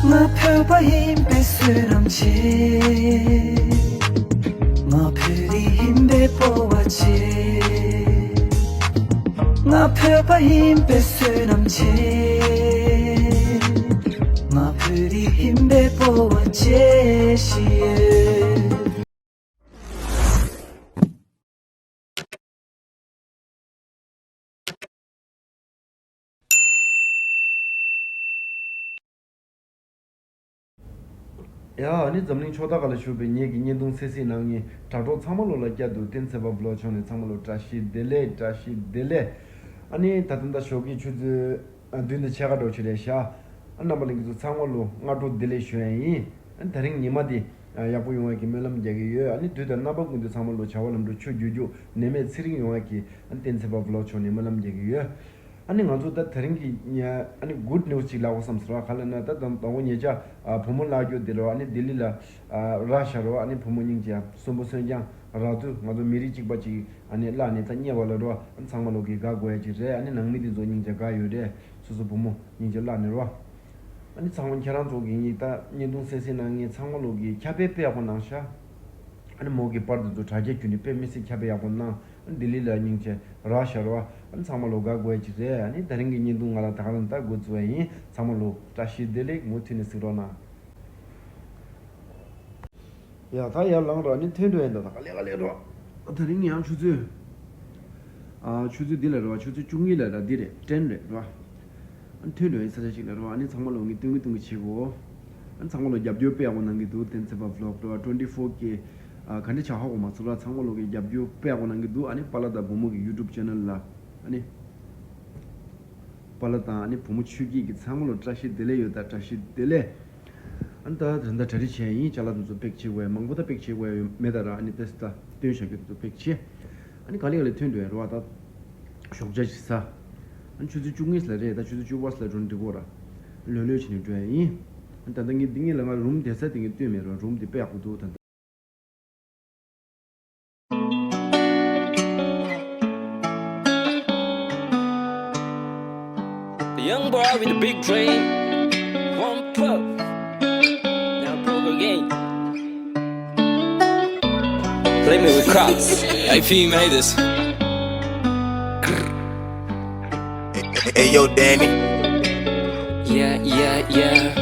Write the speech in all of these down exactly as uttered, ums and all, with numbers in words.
ང་བོད་པ་ཡིན་པའི་བསོད་ནམས་ཆེ། ང་བོད་རིགས་ཡིན་པའི་སྤོབས་པ་ཆེ། ང་བོད་པ་ཡིན་པའི་བསོད་ནམས་ཆེ། ང་བོད་རིགས་ཡིན་པའི་སྤོབས་པ་ཆེ་ཞིག་ཡོད། ཡ། ཨ་ནི་འཛམ་གླིང་ཕྱོགས་མཐའ་ཁག་ལ་བཞུགས་པའི་ངེད་ཀྱི་བརྙན་ཐུང་གསན་གཟིགས་གནང་མཁན་དྲ་གྲོགས་ཚང་མ་ལོ་ལ་བསྐྱར་དུ་བསྟན་འཛིན་པ་བྷི་ལོག་ཕྱོགས་ནས་ཚང་མ་ལོ་བཀྲ་ཤིས་བདེ་ལེགས། བཀྲ་ཤིས་བདེ་ལེགས། ཨ་ནི་ད་ལྟ་ད་ཞོགས་ཀྱི་ཆུ་ཚོད་བདུན་དང་ཕྱེད་ཀ་འགྲོ་ཆེད་རེད་ཤག་ཨ་རྣམ་པ་ལྷན་རྒྱས་ཚོ་ཚང་མ་ལོ་སྔ་དྲོ་བདེ་ལེགས་ཞུ་ཡ་ཡིན། ཨ་ནི་དེ་རིང་ཉི་མ་འདི་ཡག་པོ་ཡོང་བའི་གི་སྨོན་ལམ་རྒྱག་གི་ཡོད། ཨ་ནི་དུས་དང་རྣམ་པ་ཀུན་ཏུ་ཚང་མ་ལོ་བྱ་བ་ལམ་འགྲོ་ཆོས་རྒྱུད་རྒྱུག་ནད་མེད་ཚེ་རིང་ཡོང་བའི་གི་ཨ་ནི་བསྟན་འཛིན་པ་བྷི་ལོག་ཕྱོགས་ནས་སྨོན་ལམ་རྒྱག་གི་ཡོད། ཨ་ནི་ང་ཚོ་ད་དེ་རིང་གི་ཨ་ནི་གུཌ་ནིའུ་སི་ཅིག་ལབ་དགོས་བསམ་སོང་ར། ག་ལབ་ན་ད་དང་དང་པོ་ཉེ་ཆར་བུ་མོ་བརླག་རྒྱུ་དེ་རོ། ཨ་ནི་ལྡི་ལི་ལ་རག་ཤག་རོ། ཨ་ནི་བུ་མོ་སྙིང་རྗེ་གསོན་པོ་གསོན་རྐྱང་རག་དུས་ང་ཚོ་མི་རིགས་གཅིག་པ་ཅིག་ཨ་ནི་བརླག་ནས་ད་རྙེད་པ་ལ་རོ། ཨ་ནི་ཚང་མ་ལོ་གི་དགའ་དགོས་ཡ་ཅིག་རེད། ཨ་ནི་ནང་མི་དེ་ཚོ་སྙིང་རྗེ་དགའ་ཡོད་རེད། སོ་སོ་བུ་མོ་སྙིང་རྗེ་བརླག་ནས་རོ། ཨ་ནི་ཚང་མ་ཁྱེད་རང་ཚོ་གི་ད་བརྙན་ཐུང་གསན་གཟིགས་གནང་མཁན་ཚང་མ་ལོ་གི་ཁྱབ་སྤེལ་དཔེ་ཡག་པོ་གནང་ཤག་ཨ་ནི་མོ་གི་པར་དེ་ཚོ་དྲ་རྒྱ་བརྒྱུད་ནས་དཔེ་མི་སྲིད་ཁྱབ་སྤེལ་ཡག་པོ་གནང་། ཨ་ནི་ལྡི་ལི་ལ་སྙིང་རྗེ་རག་ཤག་རོ། ཨ་ནི་ཚང་མ་ལོ་དགའ་དགོས་ཡ་ཅིག་རེད། ཨ་ནི་དེ་རིང་གི་བརྙན་ཐུང་ང་ལ་ད་ག་རང་ད་འགོ་བཙུགས་ཡ་ཡིན། ཚང་མ་ལོ་བཀྲ་ཤིས་བདེ་ལེགས། མུ་མཐུད་ནས་གཟིགས་རོགས་གནང་། ཡ། ད་ཡར་ལངས་རོགས། ཨ་ནི་ཐོན་འགྲོ་ཡིན། ད་ད་ག་ལེ་ག་ལེ་རོགས། དེ་རིང་ཡང་ཆུ་ཚོད། ཨ། ཆུ་ཚོད་འདི་ལ་རེད་བ། ཆུ་ཚོད་བཅུ་གཉིས་ལ་ར་འདི་རེད། ཊེན་རེད་བ། ཨ་ནི་ཐོན་འགྲོ་ཡིན་ས་ཆ་ཞིག་ལ་རེད་བ། ཨ་ནི་ཚང་མ་ལོ་ངས་སྟོན་གི་སྟོན་གི་བྱེད་གོ། ཨ་ནི་ཚང་མ་ལོ་རྒྱབ་སྐྱོར་དཔེ་ཡག་པོ་གནང་གི་འདུག་བསྟན་འཛིན་པ་བྷི་ལོག་རེད་བ། ཊུ་ཝེན་ཊི་ཕོར་གི། ཨ། ག་འདྲ་ཆགས་ཧ་གོ་མ་སོང་ར། ཚང་མ་ལོ་གི་རྒྱབ་སྐྱོར་དཔེ་ཡག་པོ་གནང་གི་འདུག་ཨ་ནི་པཱ་ལགས་དང་བུ་མོ་གི་ཡུ་ཊུབ་ཆེ་ནལ་ལ། ཨ་ནི་པཱ་ལགས་དང་ཨ་ནི་བུ་མོ་ཆོས་སྐྱིད་ཀྱི་ཚང་མ་ལོ་བཀྲ་ཤིས་བདེ་ལེགས་ཡོད། ད་བཀྲ་ཤིས་བདེ་ལེགས། ཨ་ནི་ད་ད་ལྟ་གྲ་སྒྲིག་བྱས་ཡིན། ཅ་ལག་དེ་ཚོ་པེག་བྱེད་དགོས་ཡ། མང་པོ་ད་པེག་བྱེད་དགོས་ཡ་ཡོད་མེད། ད་ར་ཨ་ནི་ཏེ་སི་ད་སྟོན་བཞག་རྒྱུ་དེ་ཚོ་པེག་བྱེད། ཨ་ནི་ག་ལེ་ག་ལེ་ཐོན་འགྲོ་ཡ་རེད་བ། ད་ཞོགས་ཇ་ཞིག་ཟ། ཨ་ནི་ཆུ་ཚོད་བཅུ་གཉིས་ལ་རེད། ད་ཆུ་ཚོད་བཅུ་པ་ལ་འགྲོ་ན་འགྲིག་གོ་ར། ལྷོད་ལྷོད་བྱས་ནས་འགྲོ་ཡ་ཡིན། ཨ་ནི་ད་ལྟ་ངས་འདི་ངས་ལ་ང་རུམ་བསྡད་ས་དེ་ངས་སྟོན་མེད་ར། རུམ་དེ་དཔེ་ཡག་པོ་འདུག་ད་ལྟ། The young boy with the big dream. One puff. Now broke again. Play me with Crocs. A P made this. Hey, hey, yo, Danny. Yeah, yeah, yeah.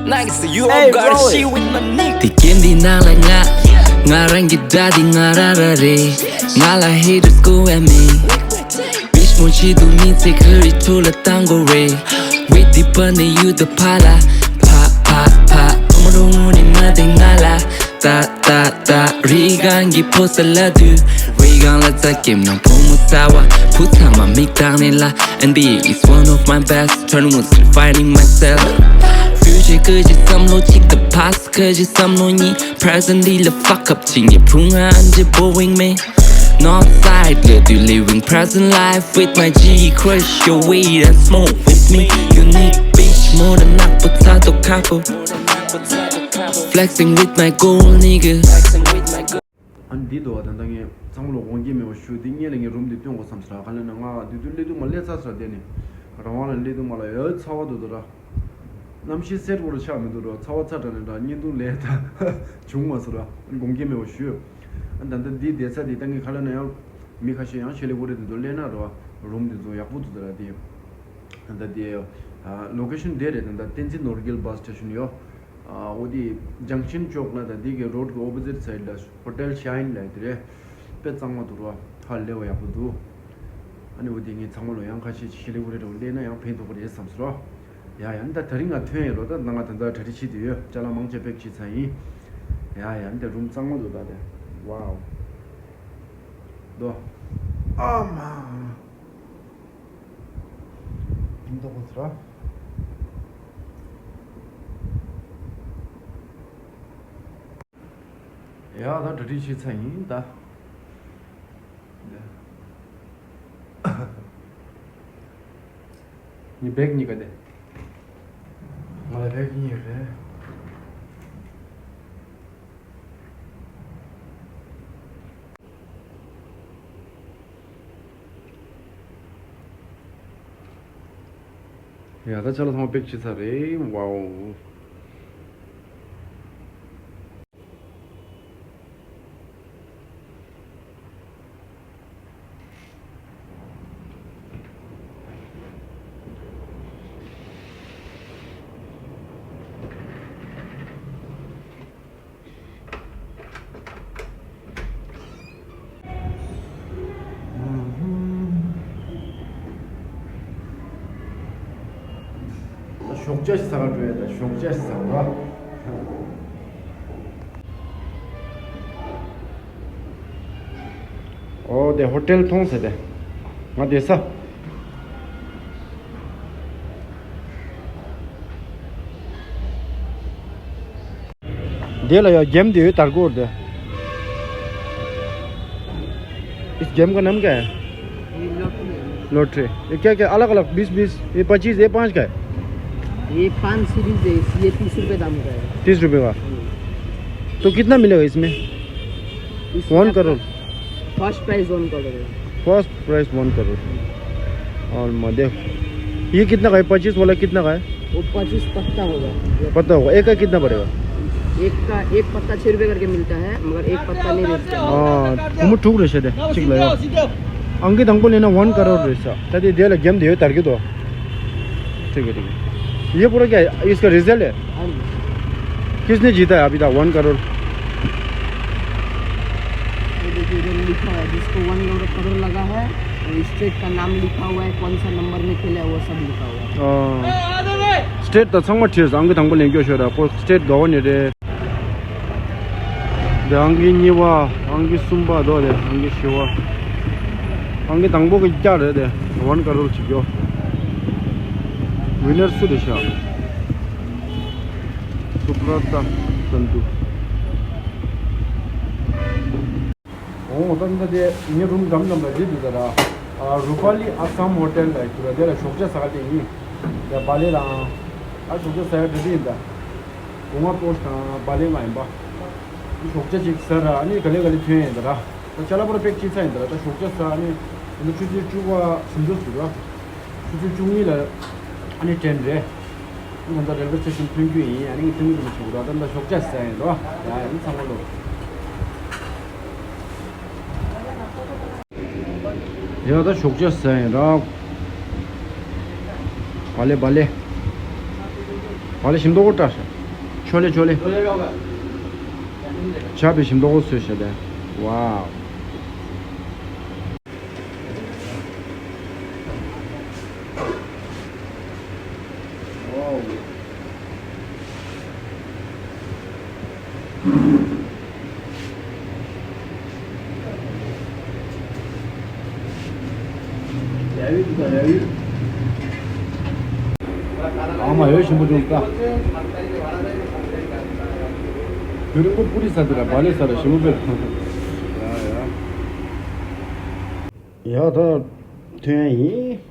Niggas, you all gotta shit with my nigga. དེ་གན་འདི་ནང་ལ་ང་ང་རང་གི་དགྲ་འདི་ང་རང་རང་རེད། ང་ལ་haters go at me. Bitch མོ་ཆེ་དུ་མི་ཚེ་ཁ་རི་ཁྲོད་ལ་བཏང་དགོས་རེད། With the bunny you the pala. ཕ་ཕ་ཕ་ཕོ་མོ་རུ་ངུ་ནི་མ་དེ་ང་ལ། ད་ད་ད་རི་སྒང་གི་ཕོ་ས་ལ་དུས། རི་སྒང་ལ་རྩྭ་སྐྱེམས་ནང་ཕོ་མོ་ཚ་བ། བུ་ཚང་མ་མིག་གདངས་ནས་ལ། N B A is one of my best. Turn was defining myself. Future ཁ་ཅིག་བསམ་བློ་གཅིག the past ཁ་ཅིག་བསམ་བློ་གཉིས། Present འདི་ལ་fuck up བྱེད་ངེས་བུ་ང་འཇེ་Boeing man. North side ལ་དུས་living present life with my G crush your weed and smoke with me. Unique bitch མོ་ར་ནག་པོ་ཚ་དོ་ཁ་པོ། Flexing with my gold nigga. ཨ་ནི་འདི་འདུག་བ། ད་ལྟ་ངས་ཚང་མ་ལ་དགོངས་འགལ་མེད་པ་ཞུ། འདི་སྔོན་ལ་ངས་རུམ་འདི་སྟོན་དགོས་བསམ་སོང་། ག་ལབ་ན་ང་དེ་དུས་སླེབས་དུས་མ་སླེབས་ཚར་ས་དེ་ནི་རང་དབང་ལ་སླེབས་དུས་མ་ལ་ཡོད་ཚ་བ་འདུག་འདུག་ར། གནམ་གཤིས་གསལ་པོ་ར་ཆགས་མི་འདུག་ར། ཚ་བ་ཚ་དྲགས་ནས་འདྲ་བརྙན་ཐུང་ལས་ད་བྱུང་མ་སོང་ར། དགོངས་འགལ་མེད་པ་ཞུ། ཨ་ད་ལྟ་འདི་བསྡད་ས་དེ་ད་ངས་ག་ལབ་ན་ཡང་མི་ཁ་ཤས་ཡང་ཤེ་ལི་ཝུ་ཌི་དེ་ཚོ་སླེབས་ན་ར་རུམ་དེ་ཚོ་ཡག་པོ་འདུག་འདུག་ར། དེ་ད་ལྟ་དེ་ལོ་ཀེ་ཤན་དེ་རེད། ད་ལྟ་བསྟན་འཛིན་ནོར་རྒྱལ་bus station ཡོད། ཨ་འོ་དེ་ཇང་ཤན་ཅོག་ལ་ད་འདི་གི་road གི་opposite side ལ་Hotel Shine ལ་དེ་རེད། དཔེ་གཙང་མ་འདུག་ར། ཧ་ལས་པ་ཡག་པོ་འདུག་ཨ་ནི་འོ་དེ་ངས་ཚང་མ་ལོ་ཡང་ཁ་ཤས་ཤེ་ལི་ཝུ་ཌི་ར་སླེབས་ན་ཡང་ཕན་ཐོགས་པ་རེད་བསམ་སོང་ར། ཡ་ཡ། ཨ་ནི་ད་དེ་རིང་ང་ཐོན་ཡོད་རོ། ད་ང་ད་ལྟ་གྲ་སྒྲིག་བྱེད་དུ་ཡོད། ཅ་ལག་མང་ཆེ་པེག་བྱེད་ཚར་ཡིན། ཡ་ཡ། ཨ་ནི་ད་རུམ་གཙང་མ་འདུག་ད་དེ། Wow. འདུག་ཨ་མ། འདུག་གོ་ཚུལ། ཡ་ད་གྲ་སྒྲིག་བྱེད་ཚར་ཡིན་ད། ངའི་བེག་གཉིས་ཀ་དེ། ང་ལ་བེག་གཉིས་ཡོད་རེད། ཡ་ད་ཅ་ལག་ཚང་མ་པེག་བྱས་ཚར་རེད། ཝའོ། ཞོགས་ཇ་ཟ་ག་འགྲོ་ཡ། ད་ཞོགས་ཇ་ཟ་བ། ཨོ་དེ་ཧོ་ཊེལ་མཐོང་ཟེར་ཏེ། ང་དེ་ས། दे ला यार, गेम दे तार को दे। इस गेम का नाम क्या है? ये लॉटरी है। लॉटरी। ये क्या क्या अलग अलग, बीस बीस, ये पच्चीस, ये पाँच का है? ये पाँच सीरीज है, ये तीस रुपए दाम का है। तीस रुपए का। हम्म। तो कितना मिलेगा इसमें? इसमें वन आपका crore. First prize one crore है। First prize one crore. और मैं देख, ये कितना का है? पच्चीस वाला कितना का है? वो पच्चीस पत्ता होगा। पत्ता होगा। एक का कितना पड़ेगा? एक का, एक पत्ता छः रुपये करके मिलता है, मगर एक पत्ता नहीं बेचते। हाँ, हम ठूक रहे थे, ठीक लगा। अंकित हमको लेना वन करोड़ रहे सा। तदे दे ला गेम दे तार के तो। ठीक है, ठीक है। ये पूरा क्या है? इसका रिजल्ट है? हाँ जी। किसने जीता है अभी तक वन करोड़? ये देखिए, इधर लिखा हुआ है, जिसको वन करोड़ लगा है, वो स्टेट का नाम लिखा हुआ है, कौन सा नंबर में खेला है, वो सब लिखा हुआ है। स्टेट ད་ཚང་མ་བྲིས། ཨང་ཀི་དང་པོ་ལེན་རྒྱུ་ཤོད་ར། ཁོ་སི་ཊེཊ་ག་བ་ནས་རེད། དེ་ཨང་ཀི་གཉིས་པ། ཨང་ཀི་གསུམ་པ་དོ། དེ་ཨང་ཀི་བཞི་པ། ཨང་ཀི་དང་པོ་གི་རྒྱ་རེད། དེ་ཝན་ཀ་རོར་བྱེད་རྒྱུ། ཝི་ནར་སུ་རེད་ཤག་སུབ་ར་ཏ་སན་དུ། ཨོ་ད་ད་དེ་ངའི་རུམ་འགྲམ་འགྲམ་ལ་རེད་འདུག་ད་ར། ཨ་རུ་པ་ལི་ཨ་སམ་ཧོ་ཊེལ་ལ་ཡོད་ར། དེ་ལ་ཞོགས་ཇ་ཟ་ག་དེ་ཡིན། དེ་བ་ལེ་ལའང་ཨ་ཞོགས་ཇ་ཟ་ཡ་འགྲོ་དེ་ཡིན་ད། སྒོ་ང་ཏོ་དང་བ་ལེ་ང་ཡིན་པ། ཞོགས་ཇ་ཅིག་ཟ་ར། ཨ་ནི་ག་ལེ་ག་ལེ་ཐོན་ཡིན་ད་ར། ད་ཅ་ལག་པོ་ར་པེག་བྱས་ཚར་ཡིན་ད་ར། ད་ཞོགས་ཇ་ཟ། ཨ་ནི་ད་ཆུ་ཚོད་བཅུ་པ་ཟིན་འགྲོ་ཟེར་ར། ཆུ་ཚོད་བཅུ་གཉིས་ལ་ཨ་ནི་ཊེན་རེད། ང་ཚོ་རེལ་ཝེ་སི་ཊེ་ཤན་ཐོན་རྒྱུ་ཡིན། ཨ་ནི་ཐོན་རྒྱུ་མི་ཆོག་ར། ད་ད་ཞོགས་ཇ་ཟ་ཡིན་རོ། ཡ་ཡིན་ཚང་མ་ལོ། ཡ་ད་ཞོགས་ཇ་ཟ་ཡིན་ར། བ་ལེ་བ་ལེ། བ་ལེ་ཞིམ་མདོག་བཀྲ་ཤ། ཆོ་ལེ་ཆོ་ལེ། ཆ་བའི་ཞིམ་མདོག་བཟོས་ཤ་དེ། ཝའོ། ཨ་མ་ཡོད་ཞིམ་པོ་བྱུང་ཀ། དུས་རིང་པོ་པུ་རི་ཟ་དུས་ལ་བ་ལེ་ཟ་ར་ཞིམ་པོ་དཔེ། ཡ་ད་ཐོན་ཡ་ཡིན།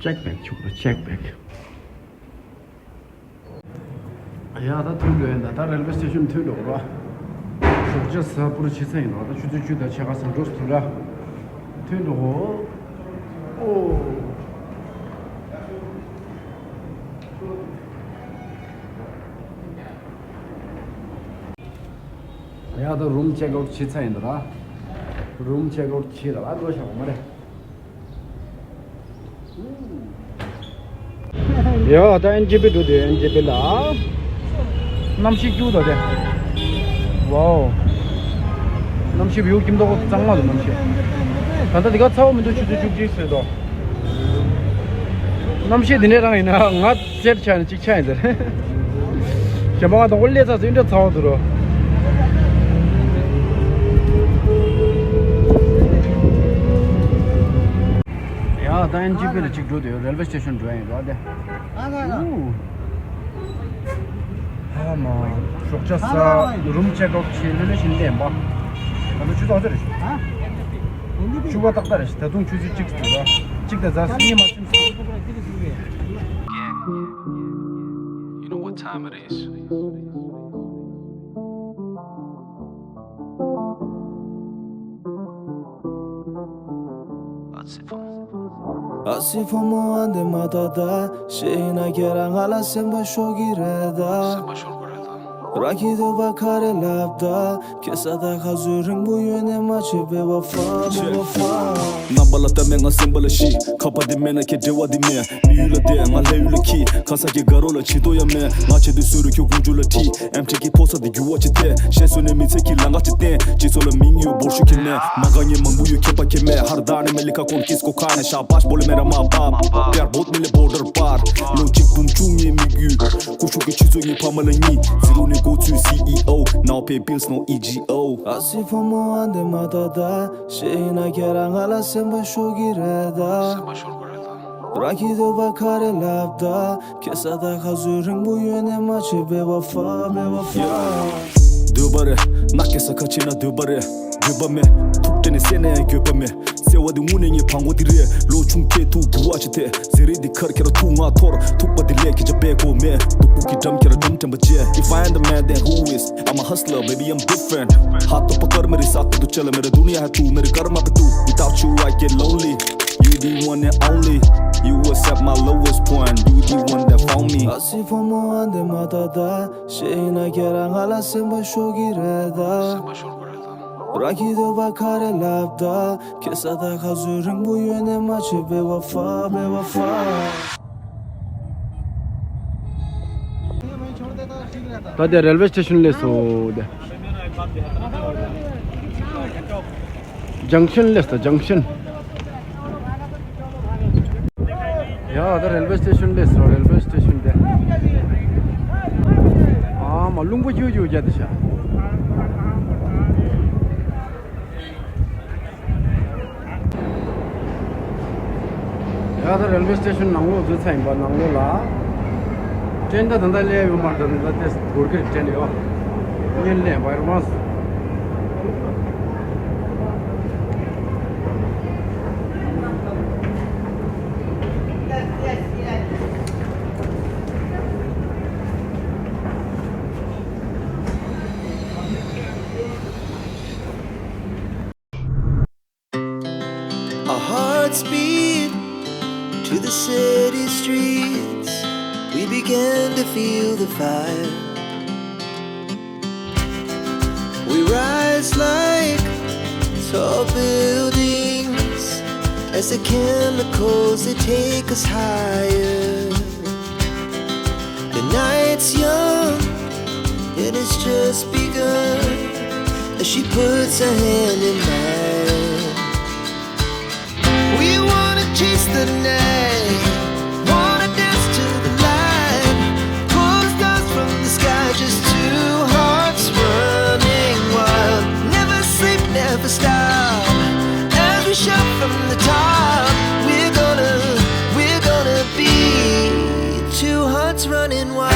ཅེག་པེག་ཆུག་པ་ཅེག་པེག། ཡ་ད་ཐོན་འགྲོ་ཡིན་ད། ད་རེལ་ཝེ་སི་ཊེ་ཤན་ཐོན་འགྲོ་ར། ཞོགས་ཇ་ཟ་པུ་རུ་ཕྱི་ཚ་ཡིན་ར། ད་ཆུ་ཚོད་བཅུ་དང་ཕྱེད་ཀ་ཙམ་འགྲོ་ཐུབ་ར། ཐོན་འགྲོ་གོ། ཨོ། ཡ་ད་རུམ་ཅེག་ཨའུཊ་བྱས་ཚར་ཡིན་ད་ར། རུམ་ཅེག་ཨའུཊ་བྱས་ད་ར། འགྲོ་ཤག་མ་རེད། ཡ་ད་ཨེན་ཇི་པི་འགྲོ་དུས་ཨེན་ཇི་པི་ལ། གནམ་གཤིས་སྐྱིད་པོ་ད་དེ། ཝའོ། གནམ་གཤིས་བིའུ་སྐྱིད་མདོག་གཙང་མ་འདུག་གནམ་གཤིས། ད་ལྟ་འདི་ག་ཚ་བོ་མི་འདུག་ཆུ་ཚོད་བཅུ་གཅིག་ཟེར་དོ། གནམ་གཤིས་འདི་འདྲ་རང་ཡིན་ན་ང་སེར་ཆགས་ནས་གཅིག་ཆགས་ཡིན་ཟེར། གཞན་པ་ང་དང་པོ་སླེབས་ཚར་ཚེ་འདྲ་ཚ་བོ་འདུག་རོ། ཡ་ད་ཨེན་ཇི་པི་ལ་གཅིག་འགྲོ་དུས་རེལ་ཝེ་སི་ཊེ་ཤན་འགྲོ་ཡ་ཡིན་རོ་དེ། ཨུ། ཧ་མ། ཞོགས་ཇ་ཟ། རུམ་ཅེག་ཨའུཊ་བྱས་ལྷོད་ལྷོད་བཞིན་བསྡད་ཡིན་པ། ད་ལྟ་ཆུ་ཚོད་ག་ཚོད་རེད། བཅུ་པ་ཏག་ཏག་རེད། ད་དུང་ཆུ་ཚོད་གཅིག་ཙམ་འདུག་ར། གཅིག་དང་ཟླ་གཉིས་མ་ཟིན་སོང་། You know what time it is. ཨ་སི་ཕོ་མོ་ཨ་འདི་མ་ད་ད་ཤེས་ན་ཁྱེད་རང་ང་ལ་སེམས་པ་ཤོར་གི་རེད་ད། སེམས་པ་ཤོར་གི་རེད་ད། ར་ཁྱི་དོ་བ་ཁ་རེ་ལབ་ད། ཁེ་ས་ད་ཁ་ཟོས་རིང་པོ་ཡོད་ནས་མ་བྱེད་པའི་བ་ཧྥ་བའི་བ་ཧྥ། རྣམ་པ་ལ་ལྟ་མེད་ང་སེམས་པ་ལ་ཤི། ཁ་པ་དེ་མེད་ན་ཁྱེད་འབྲེལ་བ་དེ་མེད། མི་ཡུལ་ལ་བསྡད་ང་ལྷ་ཡུལ་ལ་ཁྱི། ཁ་ས་ཀྱི་དགའ་རོགས་ལ་བྱེད་དོ་ཡ་མེད། ང་བྱེད་དུས་སུ་རུ་ཁྱོད་ཀུན་ཆུ་ལ་ཁྲིད། ཨེམ་ཁྲི་གི་ཕོ་ས་དེ་རྒྱུ་བ་ཅི་ཐད་ཤེས་སོ་ནས་མི་ཚེ་གི་ལང་ཀ་ཅི་བསྟན། སྤྱི་ཚོགས་ལ་མིང་ཡོད་འབོར་ཤུགས་ཁྱེར་ནས། མ་དགའ་ཉེ་མང་པོ་ཡོད་ཁྱད་པར་ཁྱེར་མེད། ཧར་ད་ནས་མེ་ལི་ཁ་ཀོན་ཀིས་ཀོ་ཁ་ནས་ཤ་པ་ཤ་བོ་ལེ་མེ་ར་མ་པ་པ་པ་པ་པ་པ་པ་པ་པ་པ། ལོ་གཅིག་འབུམ་བཅུ་གཉིས་མི་རྒྱུད། ཀུ་ཤུ་གི་ཆུ་ཚོད་གཉིས་ཕ་མ་ལ་གཉིས། ཛི་རོ་ནས་འགོ་ཚུགས་སི་ཨི་ཨོ། Now pay bills no E G O. ཨ་སི་ཕོ་མོ་ཨ་འདི་མ་ད་ད། ཤེས་ན་ཁྱེད་རང་ང་ལ་སེམས་པ་ཤོར་གི་རེད་ད། སེམས་པ་ཤོར་གི་རེད་ད། ར་ཁྱི་དོ་བ་ཁ་རེ་ལབ་ད། ཁེ་ས་ད་ཁ་ཟོས་རིང་པོ་ཡོད་ནས་མ་བྱེད་པའི་བ་ཧྥ་བའི་བ་ཧྥ། འདོད་པ་རེད། ན་ཁེ་ས་ཁ་ཕྱེ་ན་འདོད་པ་རེད། འགྱོད་པ་མེད། ཐུག་སྤྲད་ནས་བསད་ན་ཡང་འགྱོད་པ་མེད། བརྩེ་བ་འདི་དངོས་གནས་ངའི་བང་བོ་འདི་རེད། ལོ་ཆུང་ཁྱེད་ཐུག་རྒྱུ་བ་ཅི་ཐད། ཟེ་རེད་འདི་ཁར་ཁྱེད་ར་ཐུག་ང་ཐོར། ཐུག་པ་འདི་ལས་ཁྱེད་ཅག་པའི་གོ་མེད། སྟུག་པོ་གི་འགྲམ་ཁྱེད་ར་འགྲམ་དྲན་པ་བྱས། If I am the man, then who is? I'm a hustler, baby, I'm different. ཧ་ཏོ་པ་ཀར་མེ་རི་ས་ཏུ་ཏུ་ཅ་ལ་མེ་ར་དུ་ནི་ཧ་ཏུ་མེ་རི་ཀར་མ་པ་ཏུ། Without you, I get lonely. You the one and only. You was at my lowest point. You the one that found me. ཨ་སི་ཕོ་མོ་ཨ་འདི་མ་ད་ད། ཤེས་ན་ཁྱེད་རང་ང་ལ་སེམས་པ་ཤོར་གི་རེད་ད། སེམས་པ་ཤོར་གི་རེད་ད། ར་ཁྱི་དོ་བ་ཁ་རེ་ལབ་ད། ཁེ་ས་ད་ཁ་ཟོས་རིང་པོ་ཡོད་ནས་མ་བྱེད་པའི་བ་ཧྥ་བའི་བ་ཧྥ། ད་དེ་རེལ་ཝེ་སི་ཊེ་ཤན་སླེབས་སོང་དེ། ཇང་ཤན་སླེབས་སོང་། ཇང་ཤན། ཡ་ད་རེལ་ཝེ་སི་ཊེ་ཤན་སླེབས་སོང་། རེལ་ཝེ་སི་ཊེ་ཤན་དེ། ཨ་མ་རླུང་བུ་ཡུ་ཡུ་རྒྱག་དེ་ཤ། ཡ་ད་རེལ་ཝེ་སི་ཊེ་ཤན་ནང་ལོགས་འཛུལ་ཚར་ཡིན་པ། ནང་ལོགས་ལ། ཏྲེན་ད་ད་ལྟ་སླེབས་ཡོད་མ་རེད། ད་ད་ལྟ་སྒོར་གྱི་ཏྲེན་ཡོད། ཉིན་ལས་བར་མ། Our hearts beat to the city streets. We began to feel the fire. We rise like tall buildings as the chemicals, they take us higher. The night's young and it's just begun as she puts her hand in mine. We wanna chase the night, wanna dance to the light. Pull the stars from the sky, just two hearts running wild. Never sleep, never stop. As we shout from the top, we're gonna, we're gonna be two hearts running wild.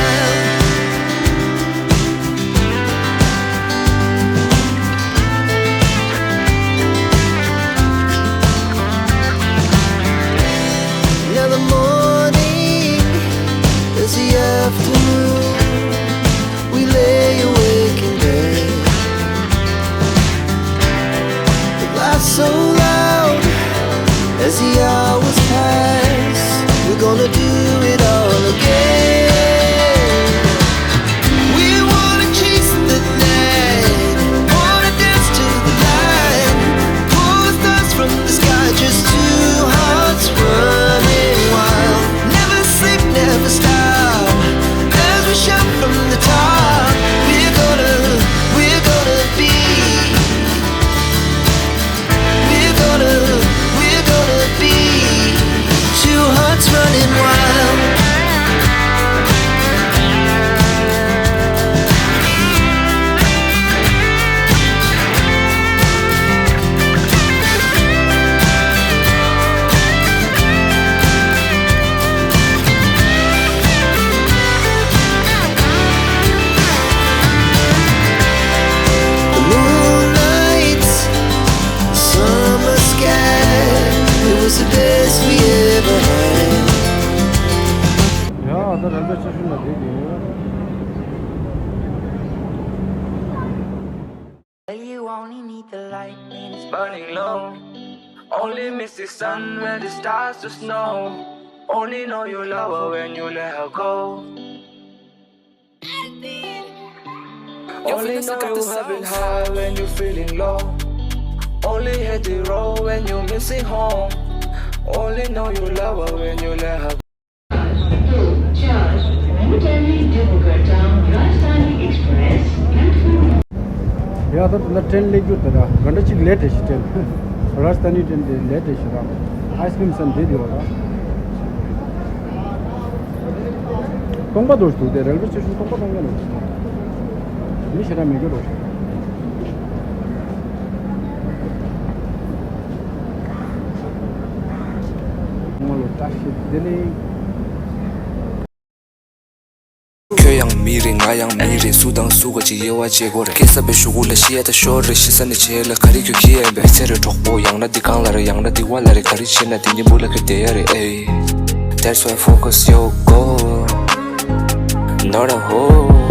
ད་རེལ་ཝེ་སི་ཊེ་ཤན་ལ་བསྡད་ཡོད། Well, you only need the light when it's burning low. Only miss the sun when it starts to snow. Only know you love her when you let her go. Only know you having high when you feeling low. Only hit the road when you missing home. Only know you love her when you let her. ཡ་ད་ད་ལྟ་ཊེན་སླེབས་རྒྱུ་ད་ར་ག་འདྲ་ཅིག་ལེ་ཊི་ཞིག་ཊེན། རཱཇ་ཐ་ནི་ཊེན་དེ་ལེ་ཊི་ཞིག་ར། ཨའི་སི་ཀྲིམ་ཟ་ནས་བསྡད་ཡོད་ར། སྟོང་པ་འདུག་འདུག་སྟེ་རེལ་ཝེ་སི་ཊེ་ཤན་སྟོང་པ་སྟོང་པ་འདུག་མི་ཞེ་དྲག་མི་འགྱུར་རོ། ངོ་ལོ་བཀྲ་ཤིས་བདེ་ལེགས། ཁྱོད་ཡང་མི་རེད། ང་ཡང་མི་རེད། སུ་དང་སུ་ག་ཅིག་དབྱེ་བ་འབྱེད་དགོས་རེད། སྐྱེ་ས་པའི་གཞུག་གུ་ལ་ཤི་ཡ་ད་ཤོར་རེད། ཤི་ས་ནས་བྱེད་ལ་ག་རེ་ཁྱོད་ཁྱི་ཡ་ཡིན་པས། ཚེ་རེ་གྲོགས་པོ་ཡང་ན་འདི་གང་ལ་རེད། ཡང་ན་འདི་བ་ལ་རེད། ག་རེ་བྱེད་ན་དེ་གཉིས་པོ་ལ་ཁྱོད་བསྡད་ཡ་རེད། ཨེ། That's why focus your goal, not a hole.